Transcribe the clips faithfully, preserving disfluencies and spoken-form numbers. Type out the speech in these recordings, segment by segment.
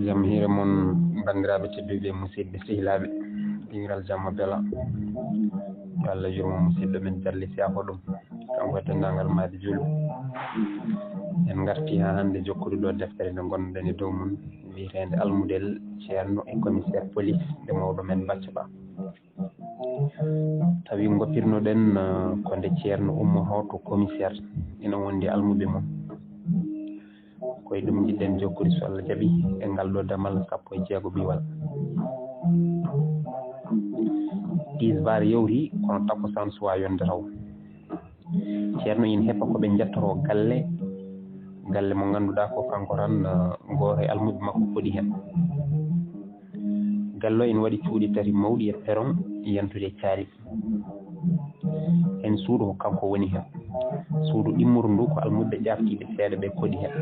Jam hiire mon, banndiraaɓe tedduɓe, musidɓe sehilaaɓe, ɓingiral jamma bela. Yo Allah yurmo musidɗo men Jalli Siyako ɗum, kanko e denndaangal maayɓe juulɓe. En ngarti haa hannde jokkude ɗo deftere nde ngonɗen e dow mum, wiyeteende Almudel Ceerno e commissaire police nde mawɗo men Bacca Ba. Tawi ngoppirnoɗen, eh, ko nde Ceerno ummoto to commissaire, ina wondi almuɓe mum. Ko e ɗum njiɗɗen jokkude, so Allah jaɓi, e ngal ɗo damal sappo e jeego biwal. Tisbaar yawti, kono takkusaan suwaa yonde taw. Ceerno ina heppa ko ɓe njettoroo galle, galle mo ngannduɗaa ko kanko tan, eh, gooto e almuɓe makko koɗi heen. Galle o ina waɗi cuuɗi tati mawɗi e peron yantude e caali. Heen suudu ko kanko woni heen. Suudu ɗimmuru ndu ko almuɓe ƴaaftiiɓe seeɗa ɓe koɗi heen.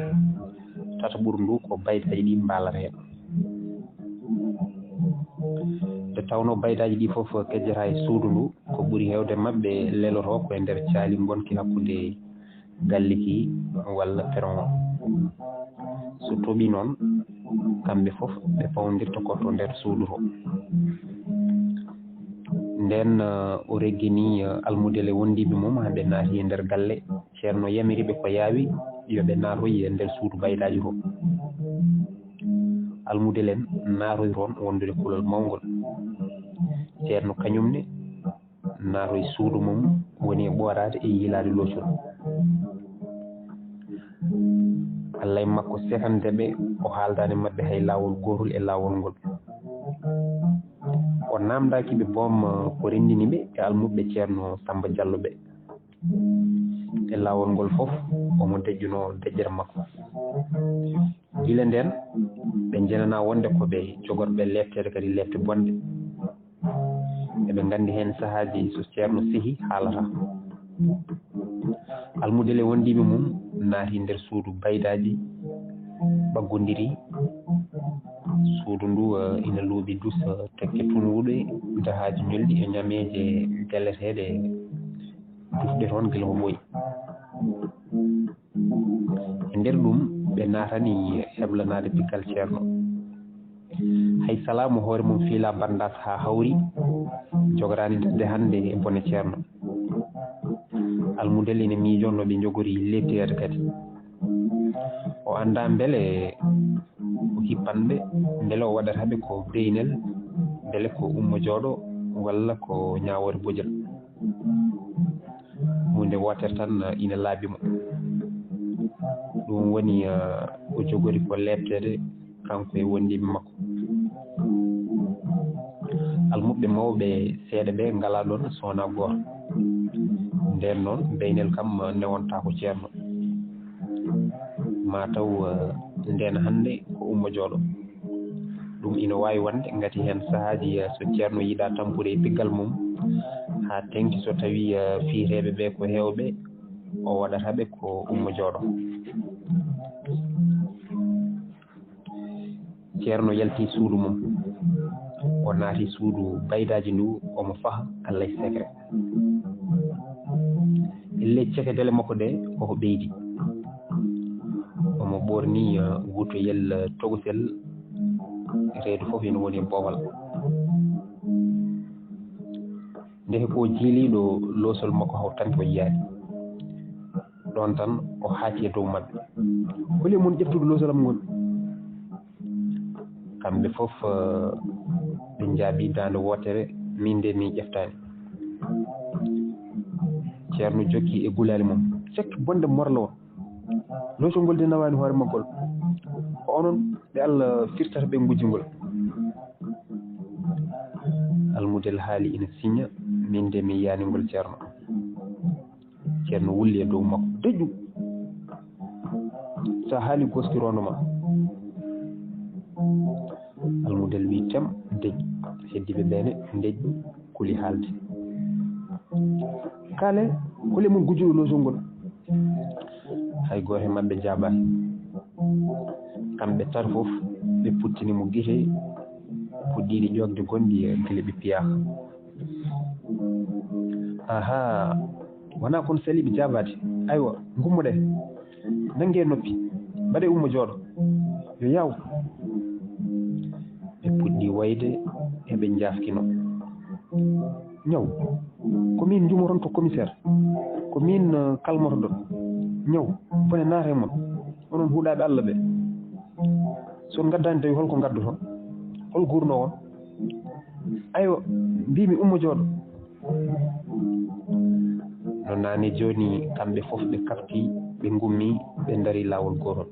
Tataɓuru ndu ko baydaaji ɗi mbaalata heen. Nde tawnoo baydaaji ɗi fof kejjata e suudu ndu, ko ɓuri heewde maɓɓe leloto ko e nder caali ngonki hakkunde galle ki walla peron o. So toɓii noon, kamɓe fof ɓe pawndirta ko to nder suudu to. Ndeen, eh, o reggini, eh, almudel e wondiiɓe mum haa ɓe naati e nder galle. Ceerno yamiri ɓe ko yaawi yo ɓe naatoy e nder suudu baydaaji to. Almudel en naatoy toon wondude kulol mawngol. Ceerno kañum ne naatoy suudu mum, woni e ɓooraade e yiilaade loocol. Allah e makko sekande ɓe, o haaldaani maɓɓe hay laawol gootol e laawol ngol. O naamndaaki ɓe boom ko renndini ɓe e almuɓɓe Ceerno Samba Jallo ɓe. E laawol ngol fof, omo deƴƴunoo deƴƴere makko. Gila ndeen, ɓe njenanaa wonde ko ɓe jogorɓe leepteede kadi leepte bonɗe. Eɓe nganndi heen sahaaji so Ceerno sehi haalata. Almudel e wondiiɓe mum naati nder suudu baydaaji, ɓaggondiri. Suudu ndu, eh, ina luuɓi dus, eh, tekke tunwuɗe, dahaaji ñolɗi e ñameeje geleteeɗe dufɗe toon gila ko ɓooyi. E nder ɗum, ɓe naatani heblanaade piggal Ceerno. Hay salaamu hoore mum fiila bandaas haa hawri, jogoraani dañde hannde e bone Ceerno. Almudel ina miijoo no ɓe njogori leepteede kadi. O anndaa mbele o hippan ɓe, mbele o waɗata ɓe ko beynel, mbele ko ummo jooɗo walla ko ñaawoore bojel. Huunde wootere tan ina laaɓi mo. Ɗum woni, eh, o jogori ko leepteede kanko e wondiiɓe makko. Almuɓɓe mawɓe seeɗa ɓe ngalaa ɗoon so wonaa gooto. Ndeen noon, beynel kam newontaa ko Ceerno. Maa taw, eh, ndeen hannde ko ummo jooɗo. Ɗum ina waawi wonde ngati heen sahaaji, eh, so Ceerno yiɗaa tampude e piggal mum, haa teŋti so tawii, eh, fiyeteeɓe ɓe ko heewɓe, o waɗata ɓe ko ummo jooɗo. Ceerno yalti suudu mum. O naati suudu baydaaji ndu, omo faha Allah e secret. E ley cekadele makko ɗe, koko ɓeydi. Omo ɓoorni, eh, wutoyel, eh, tokosel, reedu fof ina woni e boowal. Ndeke ko jiiliiɗo loosol makko haw tan ko yiyaani. Ɗoon tan o haati e dow maɓɓe. Holi e mon ƴeftude loosol am ngol? Kamɓe fof, eh, ɓe njaabii daande wootere, min de min ƴeftaani. Ceerno jokki e gulaali mum. Cek bonde morlo o. Loosol ngol de nawaani hoore maggol. Ko onon ɓe Allah firtata ɓe ngujji ngol. Almudel haali ina siña, min de mi yiyaani ngol Ceerno. Ceerno wulli e dow makko. Deƴƴu. So a haali goski rondo ma. Almudel wi tem, deƴƴu. Heddiiɓe ɓe ne, deƴƴu, kuli haalde. Kaale, holi e mon gujjuɗo loosol ngol? Hay gooto e maɓɓe jaabaani. Kamɓe tato fof, ɓe puttini mo gite, puɗɗiiɗi ƴoogde gonɗi e gila ɓe piyaaka. Ahaa, wonaa kon saliiɓe jaabaade. Aywa, ngummoɗee. Nanngee noppi. Mbaɗee ummo jooɗo. Yo yaw. Ɓe puɗɗi wayde, eɓe njaafkino. Ñaw, ko min njumoton to commissaire, ko min, eh, kalmotoɗon. Ñaw, bone naata e mon, onon huɗaaɓe Allah ɓe. So on ngaddaani tawi, hol ko ngaddoton? Hol guurnoowo on? Aywa, mbiimi ummo jooɗo. No naane jooni, kamɓe fof ɓe kafti, ɓe ngummi, ɓe ndari laawol gootol.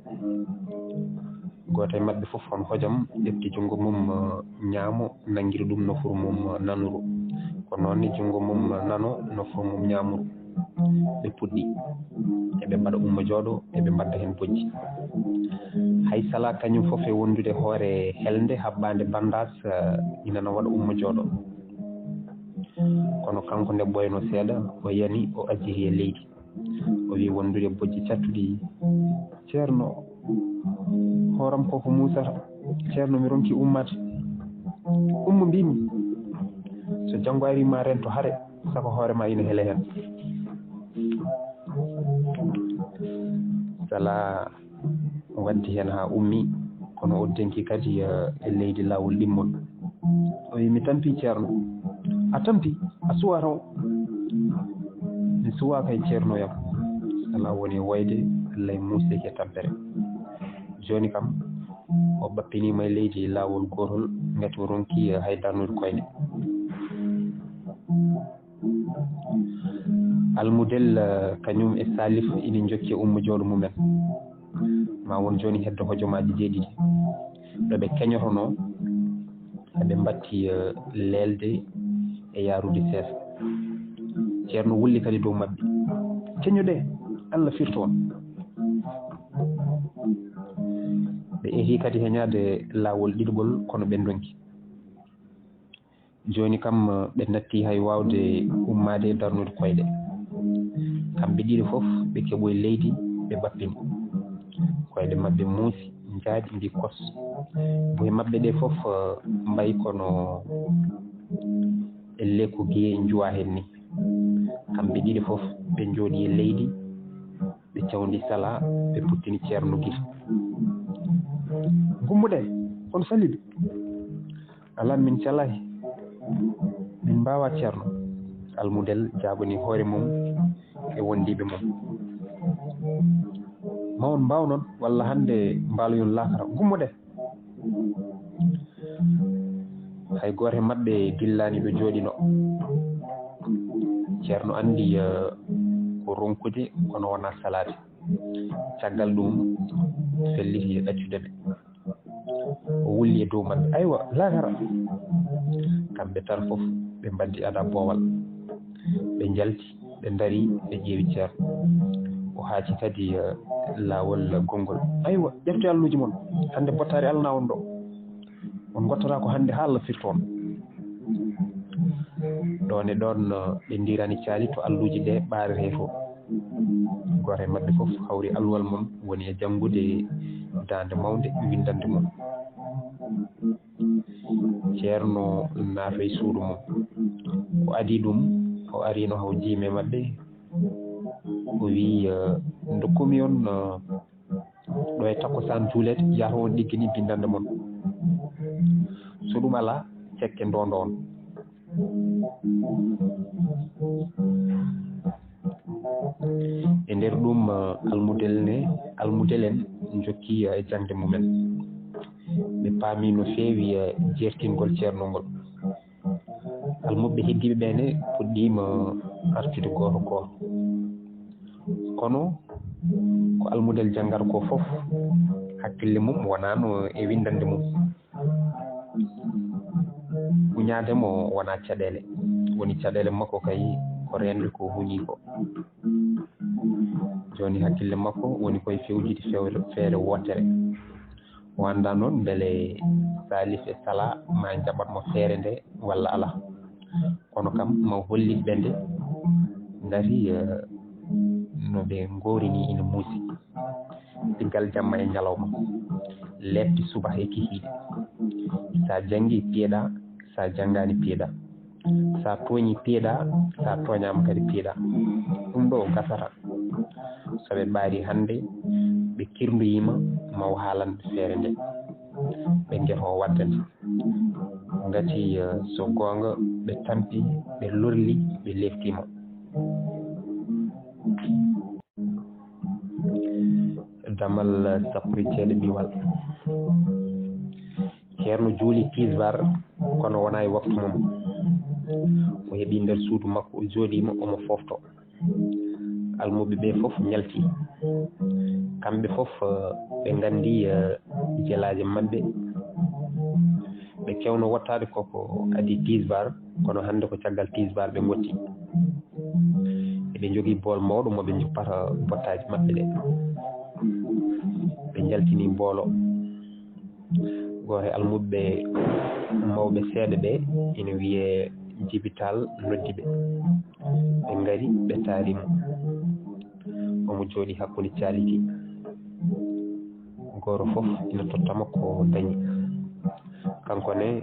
Gooto e maɓɓe fof hono hojom ƴefti junngo mum, eh, ñaamo, nanngiri ɗum nofuru mum, eh, nanuru. Ko noon ne junngo mum, eh, nano, nofuru mum ñaamuru. Ɓe puɗɗi. Eɓe mbaɗa ummo jooɗo, eɓe mbaɗa heen bojji. Hay Sala kañum fof e wondude hoore helnde, haɓɓaande bandaas, eh, ina no waɗa ummo jooɗo. Kono kanko nde ɓooynoo seeɗa, o yani, o ajjiti e leydi. O wiyi wondude bojji cattuɗi. "Ceerno, hooram ko ko muusata. Ceerno, mi ronki ummaade. Ummo, mbiimi. So janngo ari ma rento hare, saka hoore ma ina hele heen." Sala waddi heen haa ummi, kono o denki kadi, eh, e leydi laawol ɗimmol. O wiyi, "Mi tampi, Ceerno." "A tampi? A suwaa taw?" "Mi suwaa kay, Ceerno yam." Sala woni e wayde, Allah e muusde e tampere. Jooni kam, o ɓappiniima e leydi laawol gootol, ngati o ronki, eh, hay darnude koyɗe. Almudel, eh, kañum e Salif ina njokki e ummo jooɗo mumen. Ma won jooni heddo hojomaaji jeeɗiɗi. Ɗo ɓe keñotonoo, eɓe mbatti, eh, leelde e yaarude seesa. Ceerno wulli kadi dow maɓɓe. "Ceñuɗee, Allah firtu on." Ɓe ehi kadi heñaade laawol ɗiɗugol, kono ɓe ndonki. Jooni kam, ɓe natti hay waawde ummaade e darnude koyɗe. Kamɓe ɗiɗo fof ɓe keɓoyi leydi, ɓe ɓappini. Koyɗe maɓɓe muusi, njaaɗi, mbii kos. Buhe maɓɓe ɗe fof, eh, mbayi kono e lekku giye njuwa heen ni. Kamɓe ɗiɗo fof ɓe njooɗi e leydi, ɓe cawndi Sala, ɓe puttini Ceerno gite. "Ngummuɗee, on saliiɓe?" "Alaa, min calaay. Min mbaawaa, Ceerno." Almudel jaabani hoore mum e wondiiɓe mum. "Ma on mbaaw noon, walla hannde mbaaloyon laakara. Ngummuɗee." Hay gooto e maɓɓe dillaani ɗo jooɗinoo. Ceerno anndi, eh, ko ronkude, kono wonaa salaade. Caggal ɗum, felliti e ɗaccude ɓe. O wulli e dow maɓɓe. "Aywa, laakara." Kamɓe tan fof ɓe mbaddi ada boowal. Ɓe njalti, ɓe ndari, ɓe ƴeewi Ceerno. O haaci kadi, eh, laawol gonngol. "Aywa, ƴefte alluuji mon. Hannde bottaari alana on ɗo. On ngottata ko hannde haa Allah firtu on." Ɗoon e ɗoon, eh, ɓe ndiirani caali to alluuji ɗe ɓaaretee to. Gooto e maɓɓe fof hawri alluwal mum, woni e janngude daande mawnde winndannde mum. Ceerno naatoyi suudu mum. Ko adii ɗum, o ariino haw jiime maɓɓe. O wiyi, eh, "Ndokkumi on, eh, ɗo e takkusaan juuleede, yahata on ɗiggini binndannde mon. So ɗum alaa, cekke ndondo on." E nder ɗum, eh, almudel ne, almudel en njokki, eh, e jaŋde mumen. Ɓe paami no feewi, eh, jeertingol ceerno ngol. Almuɓɓe heddiiɓe ɓe ne puɗɗiima artude gooto gooto. Kono ko almudel janngar ko fof, hakkille mum wonaano e winndannde mum. Huñaade mo wonaa caɗeele. Woni caɗeele makko kay ko reende ko huñi ko. Jooni hakkille makko woni koye fewjude fewre, feere wootere. O anndaa noon mbele Salif e Sala ma njaɓat mo feere nde walla alaa. Kono kam ma o hollit ɓe nde ngati, eh, no ɓe ngoori ni ina muusi. Caggal jamma e ñalawma, leeɓte subaka e kikiiɗe. Sa janngi piyeɗaa, sa janngaani piyeɗaa. Sa tooñi piyeɗaa, sa tooñaama kadi piyeɗaa. Ɗum ɗo gasata. So ɓe ɓaari hannde, ɓe kirndoyiima, ma o haalan ɓe feere nde. Yeho waddani. Ngati, eh, so goonga, ɓe tampi, ɓe lorli, ɓe leftima. Damal sappo e jeeɗiɗi biwal. Ceerno juuli tisbar, kono wonaa e waktu mum. O heɓi nder suudu makko, o jooɗiima, omo foofto. Almuɓɓe ɓe fof ñalti. Kamɓe fof, eh, ɓe nganndi, eh, jelaaje maɓɓe. Ɓe kewno wottaade ko ko adii tisbar, kono hannde ko caggal tisbar ɓe ngotti. Eɓe njogii bool mawɗo mo ɓe njuppata bottaaji maɓɓe ɗe. Ɓe njaltini boolo. Gooto e almuɓɓe mawɓe seeɗa ɓe ina wiyee Jibi Taal noddi ɓe. Ɓe ngari, ɓe taari mo. Omo jooɗii hakkunde caaliki. Gooto fof ina totta mo ko dañi. Kanko ne,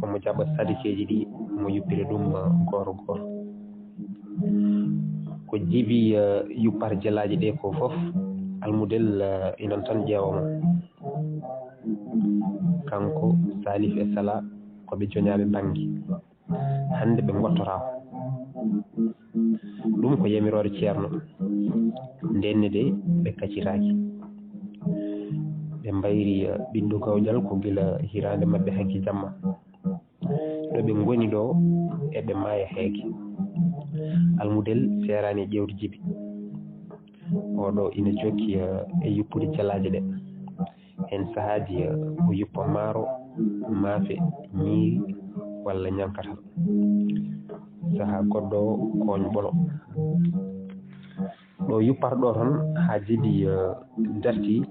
omo jaɓa sadakeeji ɗi, omo yuppira ɗum, eh, gooto gooto. Ko jibi, eh, yuppata jelaaje ɗe ko fof, almudel, eh, inan tan ƴeewa mo. Kanko, Salif e Sala, ko ɓe joñaaɓe bannge. Hannde ɓe ngottotaako. Ɗum ko yamiroore ceerno. Ndenne de, ɓe kacitaaki. Ɓe mbayri, eh, ɓiɗɗo gawƴal ko gila hiraande maɓɓe hanki jamma. Ɗo ɓe ngoni ɗo, eɓe maaya heege. Almudel seeraani e ƴeewde jibi. Oɗo ina jokki, eh, e yuppude jelaaje ɗe. Heen sahaaji, eh, o yuppa maaro, maafe, ñiiri walla ñankatal. Sahaa goɗɗo o kooñ ɓolo. Ɗo yuppata ɗo tan haa jibi, eh, darti,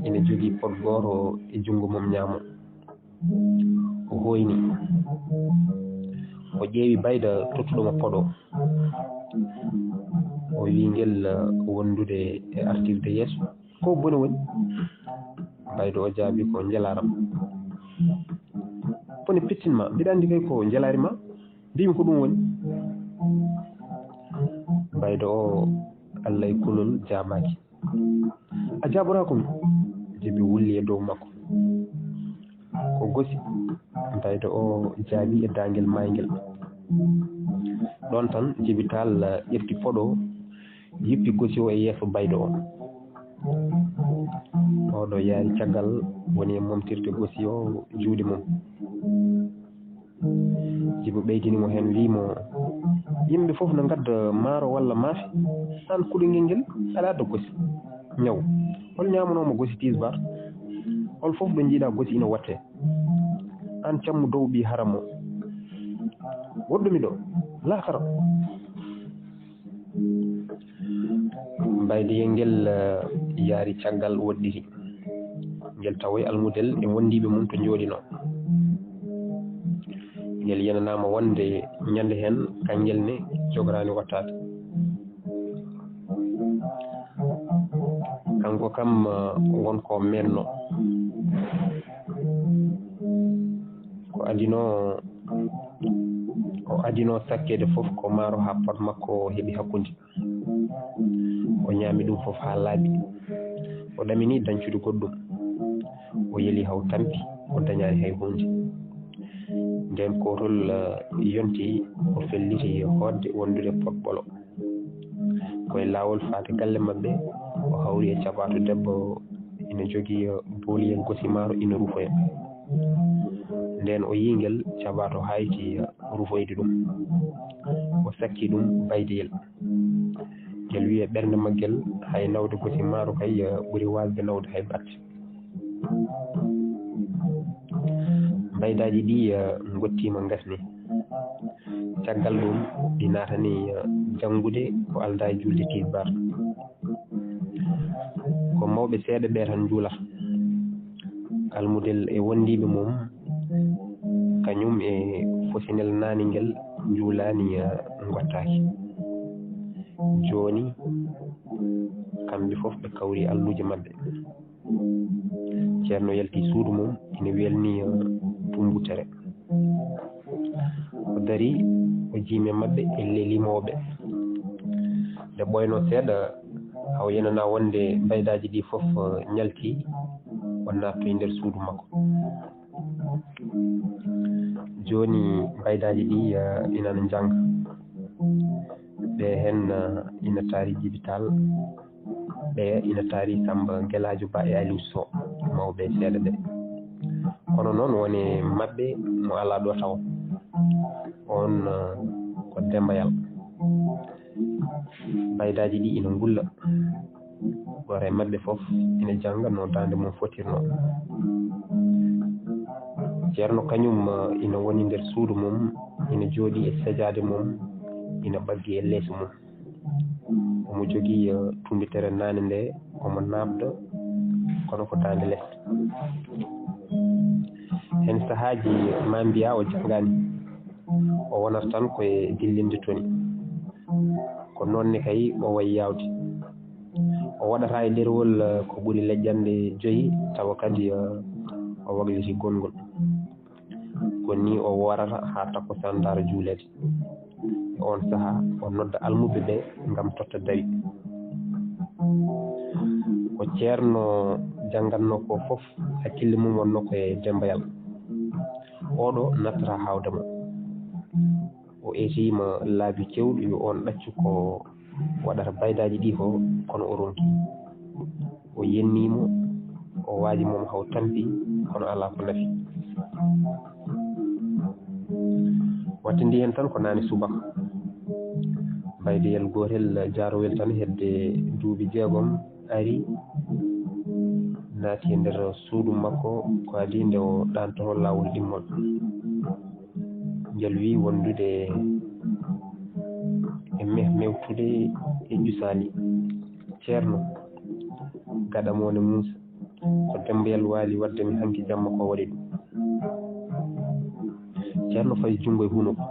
ina jogii pot gooto e junngo mum ñaamo. O hooyni. O ƴeewi Bayda tottuɗo mo pot o. O wi ngel, eh, wondude e artirde yeeso. Ko bone woni? Bayda o jaabi ko njelaram. Bone pittin ma, mbiɗa anndi kay ko njelaari ma. Mbimi ko ɗum woni. Bayda o, Allah e kulol, jaabaaki. A jaaboraako mi. Jibi wulli e dow makko. Ko gosi. Bayda o jaabi e daangel maayngel. Ɗoon tan Jibi Taal ƴefti pot o, yippi gosi o e yeeso Bayda o. Oɗo yaari caggal, woni e momtirde gosi o juuɗe mum. Jibi ɓeydini mo heen, wii mo, yimɓe fof no ngadda maaro walla maafe, aan kuɗungel ngel aɗa adda gosi. Ñaw, hol ñaamanoomo gosi tisbar? Hol fof ɗo njiiɗa gosi ina watte? Aan cammu dow ɓii haram o. Woɗɗumi ɗo, laakara. Mbaydiyel ngel, eh, yaari caggal woɗɗiri. Ngel tawoyi almudel e wondiiɓe mum to njooɗinoo. Ngel yenanaama wonde ñande heen kangel ne jogoraani wattaade. Kanko kam, eh, won ko meenno. Ko adinoo, o adinoo sakkeede fof ko maaro haa pot makko heɓi hakkunde. O ñaami ɗum fof haa laaɓi. O ɗamini dañcude goɗɗum. O yeli haw tampi, o dañaani hay huunde. Ndeen kootol, eh, yonti, o felliti hootde wondude pot ɓolo. Ko e laawol faade galle maɓɓe, o hawri e caɓaato debbo ina jogii booliyel gosi maaro ina rufoya. Ndeen o yii ngel caɓaato hayti rufoyde ɗum. O sakki ɗum baydeyel. Ngel wiya ɓernde maggel, hay nawde gosi maaro kay, eh, ɓuri waasde nawde hay batte. Mbaydaaji ɗi, eh, ngottiima ngasni. Caggal ɗum, ɗi naatani, eh, janngude ko aldaa e juulde tisbaar. Ko mawɓe seeɗa ɓe tan njuulata. Almudel e wondiiɓe mum, kañum e fosinel naaningel njuulaani, eh, ngottaaki. Jooni, kamɓe fof ɓe kawri alluuje maɓɓe. Ceerno yalti suudu mum, ina welni, eh, tumbutere. O dari, o jiimi e maɓɓe e le limooɓe. Nde ɓooynoo seeɗa, haw yenanaa wonde mbaydaaji ɗi fof, eh, ñalti, o naattoyi nder suudu makko. Jooni, mbaydaaji ɗi, eh, ina no njannga. Ɓe heen, eh, ina taari Jibi Taal, ɓe ina taari Sammba Gelaajo Ba e Aliou Sow, mawɓe seeɗa ɓe. Kono noon, won e maɓɓe mo alaa ɗo tawo. Oon, eh, ko Demba Yal. Mbaydaaji ɗi ina ngulla. Gooto e maɓɓe fof ina jannga no daande mum fotirnoo. Ceerno kañum, eh, ina woni nder suudu mum, ina jooɗii e sejaade mum, ina ɓaggi e leeso mum. Omo jogii, eh, tummbitere naane nde, omo naamnda, kono ko daande les. Heen sahaaji ma mbiyaa o janngaani, o wonata tan ko e dillinde toni. Ko noon ne kay o wayi yaawde. O waɗata e ɗerewol, eh, ko ɓuri leƴƴannde joyi, tawa kadi, eh, o wakliti gonngol. Ko nii o woorata haa takkusaan daara juuleede. E oon sahaa, o nodda almuɓɓe ɓe ngam totta dawi. Ko ceerno janngannoo ko fof, hakkille mum wonnoo ko e Demba Yal. Oɗo nattata haawde mo. O etiima laabi cewɗi yo oon ɗaccu ko waɗata mbaydaaji ɗi ko, kono o ronki. O yennii mo, o waaji mo haw tampi, kono alaa ko nafi. Wattindi heen tan ko naane subaka. Mbaydeyel gootel jaarowel tan hedde duuɓi jeegom ari, naati e nder suudu makko, ko adii nde o ɗaantoo laawol ɗimmol. Njal wii wondude e meh mewtude e ƴusaali. Ceerno, gaɗa mo ne Muusa, ko Demba Yal waali waɗde mi hanki jamma ko waɗi ɗum. Ceerno fayi junngo e hunuko.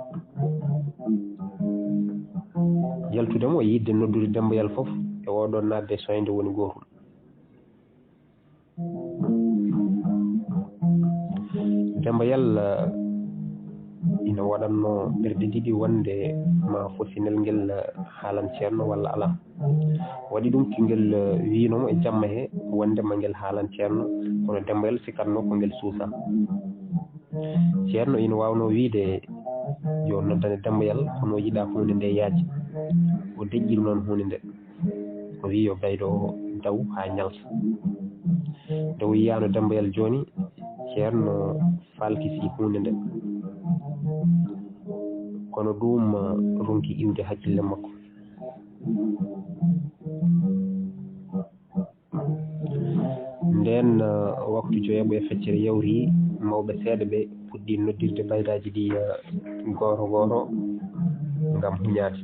Yaltude mo e yiɗde noddude Demba Yal fof e oɗo naatde e soñde woni gootum. Demba Yal, eh, ina waɗatnoo ɓerɗe ɗiɗi wonde ma fosinel ngel, eh, haalan ceerno walla alaa. Waɗi ɗum ki ngel, eh, wiino mo e jamma he wonde ma ngel haalan ceerno, kono Demba Yal sikatnoo ko ngel suusaa. Ceerno ina waawnoo wiyde yo noddane Demba Yal, kono o yiɗaa huunde nde yaaji. O deƴƴiri noon huunde nde. O wii yo mbaydo o daw haa ñalta. Nde o yiyaano Demba Yal jooni, ceerno faalkisi huunde nde. Kono ɗum, eh, ronki iwde hakkille makko. Ndeen, eh, waktu joyaɓo e feccere yawri, mawɓe seeɗa ɓe puɗɗi noddirde mbaydaaji ɗi, eh, gooto gooto ngam huñaade.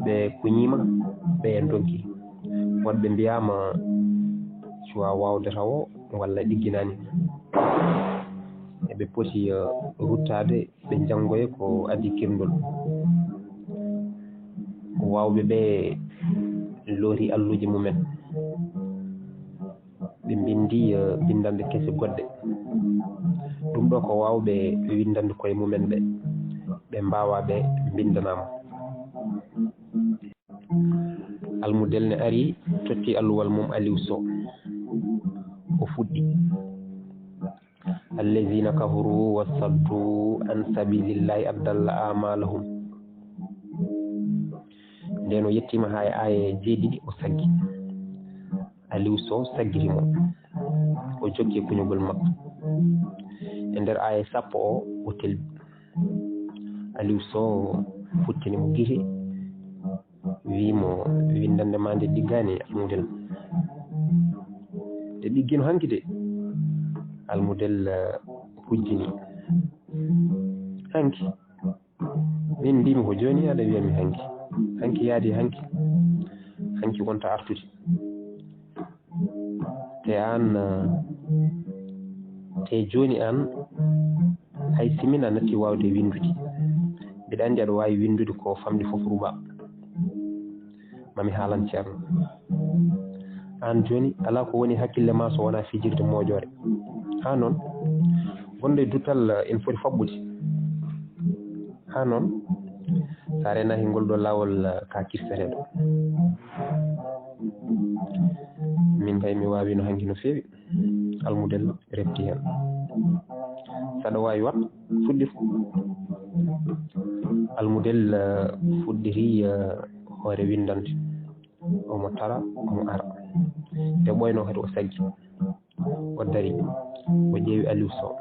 Ɓe kuñiima, ɓe ndoggi. Woɗɓe mbiyaama cuwaa waawde tawo walla ɗigginaani. Eɓe poti, eh, ruttaade, ɓe njanngoya ko adii kirndol. Waawɓe ɓe loori alluuje mumen. Ɓe mbinndi, eh, binndanɗe kese goɗɗe. Ɗum ɗo ko waawɓe winndande koye mumen ɓe. Ɓe mbaawaa ɓe mbinndanaama. Almudel ne ari, totti alluwal mum Aliou Sow. O fuɗɗi. Allazina kafaru wa saddu an sabilillahi adalla amalahum. Nden o yettiima haa e aaye jeeɗiɗi, o saggi. Aliou Sow saggiti mo. O jokki e kuñugol makko. E nder aaye sappo o, o telɓi. Aliou Sow futtini mo gite, wii mo, "Winndannde ma nde ɗiggaani, almudel." "Nde ɗiggino hanki de." Almudel, eh, hujjini. "Hanki? Min mbiimi ko jooni aɗa wiya mi hanki. Hanki yaadi hanki. Hanki wonta artude. Te aan, eh, te jooni aan, hay si min a natti waawde winndude. Mbiɗa anndi aɗa waawi winndude ko famɗi fof ruba. Ma mi haalan ceerno. Aan jooni, alaa ko woni hakkille ma so wonaa fijirde mooƴoore. Haa noon, gonɗo e duttal, eh, ina foti faɓɓude. Haa noon, so a reenaaki ngol ɗo laawol, eh, ka kirseteeɗo." Min kay mi waawiino hanki no feewi. Almudel refti heen. Saɗa waawi waɗ, fuɗɗir. Almudel fuɗɗiri hoore winndande. Omo tara, omo ara. Nde ɓooynoo kadi o saggi. O dari, o ƴeewi Aliou Sow.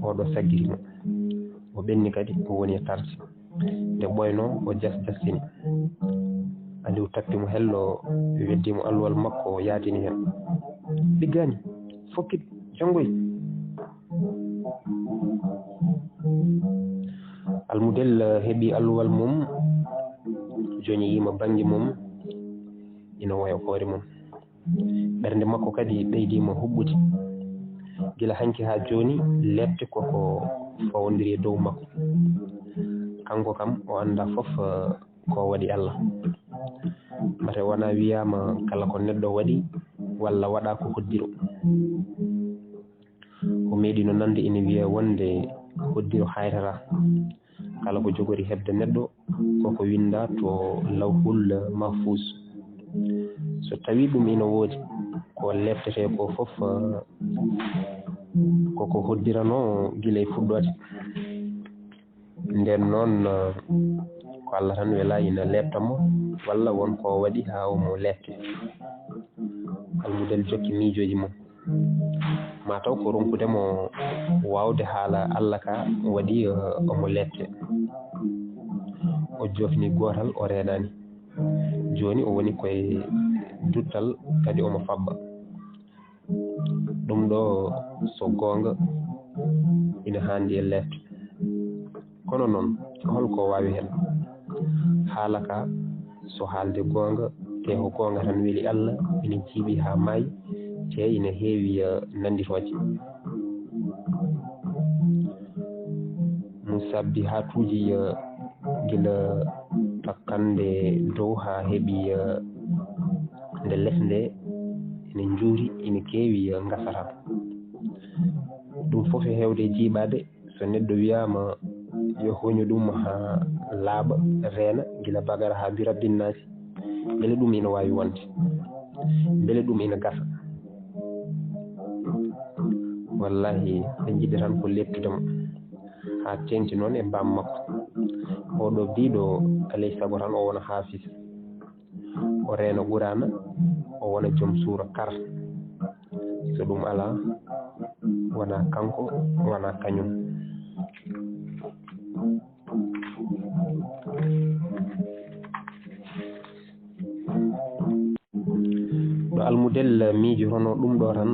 Oɗo saggiti mo. O ɓenni kadi, o woni e tarde. Nde ɓooynoo, o jas-, jastini. Aliou tappi mo hello, weddii mo alluwal makko, o yaadini heen. Ɗiggaani, fokkit, jonngoy. Almudel heɓi alluwal mum, joñoyiima bannge mum, ina woya hoore mum. Ɓernde makko kadi ɓeydiima huɓɓude. Gila hanki haa jooni, leepte koko fawondiri e dow makko. Kanko kam, o anndaa fof, eh, ko waɗi Allah. Mbate wonaa wiyaama kala ko neɗɗo waɗi walla waɗa ko hoddiro. O meeɗino nande ina wiya wonde hoddiro haytata. Kala ko jogori heɓde neɗɗo, koko winnda to Lawhul Mahfuus. So tawii ɗum ina woodi, ko leeptetee ko fof, eh, koko hoddiranoo gila e fuɗɗoode. Ndeen noon, eh, ko Allah tan welaa ina leepta mo, walla won ko waɗi haa omo leepte. Almudel jokki miijooji mum. Mataw ko ronkude mo waawde haala Allah ka waɗi, eh, omo leepte. O joofni gootal, o reenaani. Jooni o woni koye duttal, kadi omo faɓɓa. Ɗum ɗo, so goonga, ina haandi e leepte. Kono noon, hol ko waawi heen? Haala ka, so haalde goonga, te ko goonga tan weli Allah, ina jiiɓi haa maayi, te ina heewi, eh, nannditooje. Mum sabbi haatuuji, eh, gila takkande dow haa heɓi, eh, nde les nde, ina njuuri, ina keewi, eh, ngasata. Ɗum fof e heewde e jiiɓaade, so neɗɗo wiyaama yo huñu ɗum haa laaɓa, reena, gila bagara haa bira binnaasi, mbele ɗum ina waawi wonde? Mbele ɗum ina gasa? Wallahi, ɓe njiɗi tan ko leeptude mo, haa teeŋti noon e baam makko. Oɗo biiɗo, alay sago tan o wona haafis. O reena Quraana, o wona joom suura kar. So ɗum alaa, wonaa kanko, wonaa kañum. Ɗo Almudel miijotonoo ɗum ɗo tan,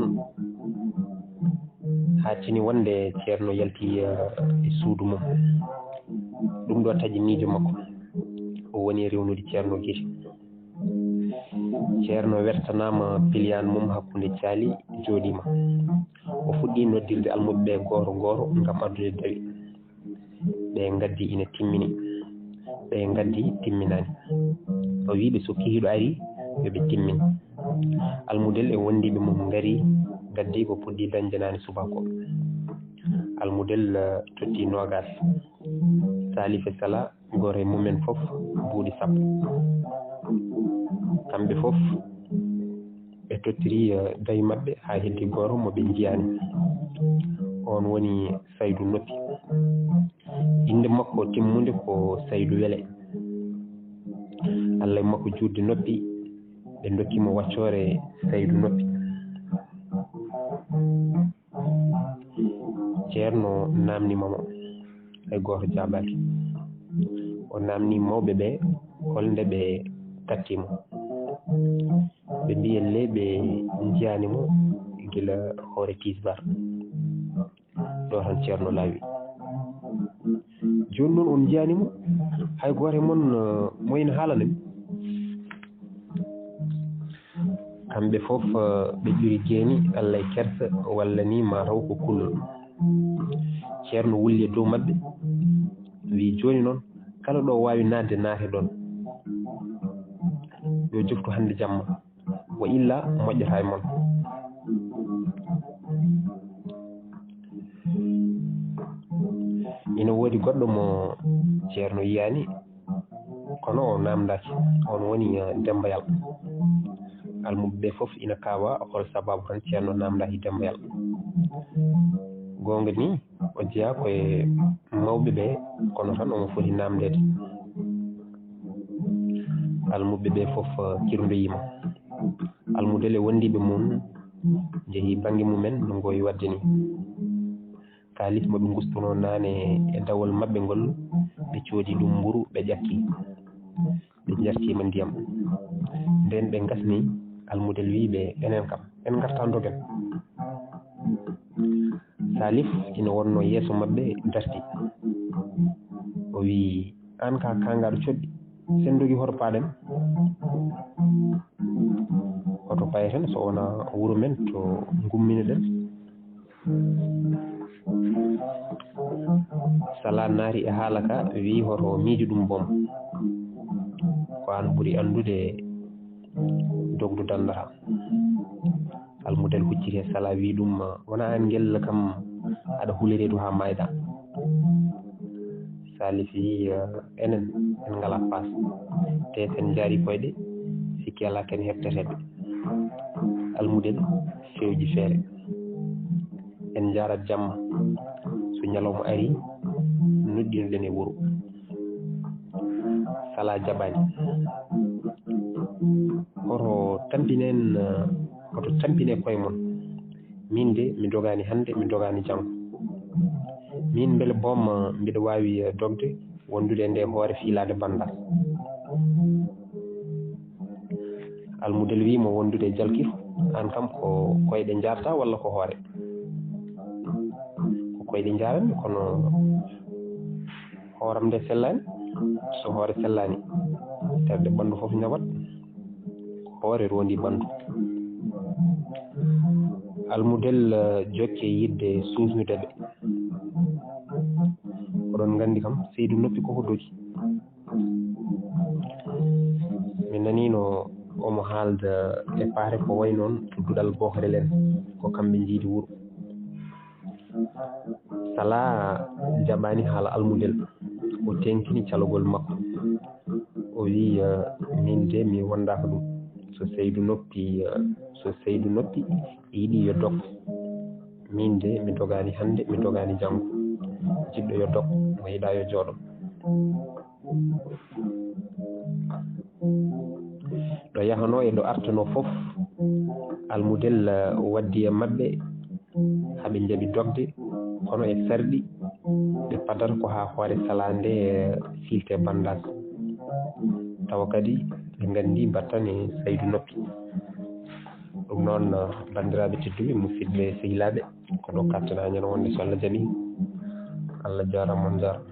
haa tini wonde Ceerno yalti, eh, e suudu mum. Ɗum ɗo taƴi miijo makko. O woni e rewnude Ceerno gite. Ceerno wertanaama piliyaan mum hakkunde caali, jooɗiima. O fuɗɗi noddirde almuɓɓe ɓe gooto gooto ngam addude dawi. Ɓe ngaddi ina timmini, ɓe ngaddi timminaani. O wi'i ɓe so kihiiɗo ari, yo ɓe timmin. Almudel e wondiiɓe mum ngari, ngaddi ko puɗɗi dañde naane subaka o. Almudel, eh, totti noogaas. Salife Sala, gooto e mum en fof buuɗi sappo. Kamɓe fof ɓe tottiri, eh, dawi maɓɓe haa heddi gooto mo ɓe njiyaani. Oon woni Saydu Noppi. Innde makko timmunde ko Saydu Wele. Allah e makko juutde noppi, ɓe ndokki mo waccoore Saydu Noppi. Ceerno naamniima mo, hay gooto jaabaaki. O naamnii mawɓe ɓe hol nde ɓe katti mo. Ɓe mbiyi le ɓe njiyaani mo gila hoore tisbar. Ɗo tan Ceerno laawi. Jooni noon on njiyaani mo, hay gooto e mon, eh, mo ina haalana mi. Kamɓe fof, eh, ɓe ƴuri jeeni Allah e kersa, walla ni ma taw ko kulol. Ceerno wulli e dow maɓɓe, wi'i, "Jooni noon, kala ɗo waawi naatde, naate ɗoon. Yo joftu hannde jamma, wa illa moƴƴata e mon." Ina woodi goɗɗo mo Ceerno yiyaani, kono o naamndaaki. Oon woni, eh, Demba Yal. Almuɓɓe ɓe fof ina kaawa hol sababu tan ceerno naamndaaki Demba Yal. Goonga ni, o jeyaa ko e mawɓe ɓe, kono tan omo foti naamndeede. Almuɓɓe ɓe fof, eh, kirndoyiima. Almudel e wondiiɓe mum njehi bannge mumen no ngoowi waɗde ni. Kaalis mo ɓe ngustunoo naane e dawol maɓɓe ngol, ɓe coodi ɗum mburu, ɓe ƴakki. Ɓe njartiima ndiyam. Ndeen ɓe ngasni, Almudel wii ɓe, "Enen kam, en ngarta ndogen." Salif ina wonnoo yeeso maɓɓe, darti. O wii, "Aan ka kaangaaɗo coɗɗi, sen ndogi hoto paaɗen? Hoto payeten so wonaa wuro men to ngumminoɗen?" Sala naati e haala ka, wii, "Hoto miijo ɗum boom. Ko aan ɓuri anndude dogdu danndata." Almudel hucciti e Sala, wii ɗum, "Wonaa aan ngel kam aɗa huliri to haa maayda." Salif wii, "Enen, en ngalaa paas. Te sen njaari koyɗe, sikki alaa ken heɓteteeɓe." Almudel fewji feere. "En njaarat jamma. So ñalawma arii, nuɗɗinoɗen e wuro." Sala jaɓaani. "Hoto tampinen, hoto tampine koye mon. Min de, mi dogaani hannde, mi dogaani janngo. Min mbele boom, mbiɗa waawi dogde, wondude e nde hoore fiilaade banndal." Almudel wii mo, "Wondude e jalkir, aan kam ko koyɗe njaarta walla ko hoore?" "Ko koyɗe njaaranmi, kono hooram nde sellaani. So hoore sellaani, terɗe ɓanndu fof ñawat. Ko hoore rondi ɓanndu." Almudel, eh, jokke yiɗde suusnude ɓe. "Oɗon nganndi kam, Seydu Noppi koko dogi. Mi naniino omo haalda e paare ko wayi noon to duɗal bookere len, ko kamɓe njiidi wuro." Sala jaɓaani haala Almudel. O teŋtini calogol makko. O wii, "Eh, min de mi wondaaka ɗum. So Seydu Noppi, eh, so Seydu Noppi yiɗi yo dog. Min de mi dogaani hannde, mi dogaani janngo. Jiɗɗo yo dog, mo yiɗaa yo jooɗo." Ɗo yahanoo e ɗo artanoo fof, Almudel, eh, waddi e maɓɓe, haa ɓe njaɓi dogde, kono e sarɗi, ɓe padata ko haa hoore Sala nde, eh, fiilte bandaas. Tawa kadi ɓe nganndi mbattan e Saydu Noppi. Ɗum noon, eh, banndiraaɓe tedduɓe, musidɓe sehilaaɓe, ko ɗo kattanaa ñande wonde, so Allah jaɓi. Allah jaaraama, on jaaraama.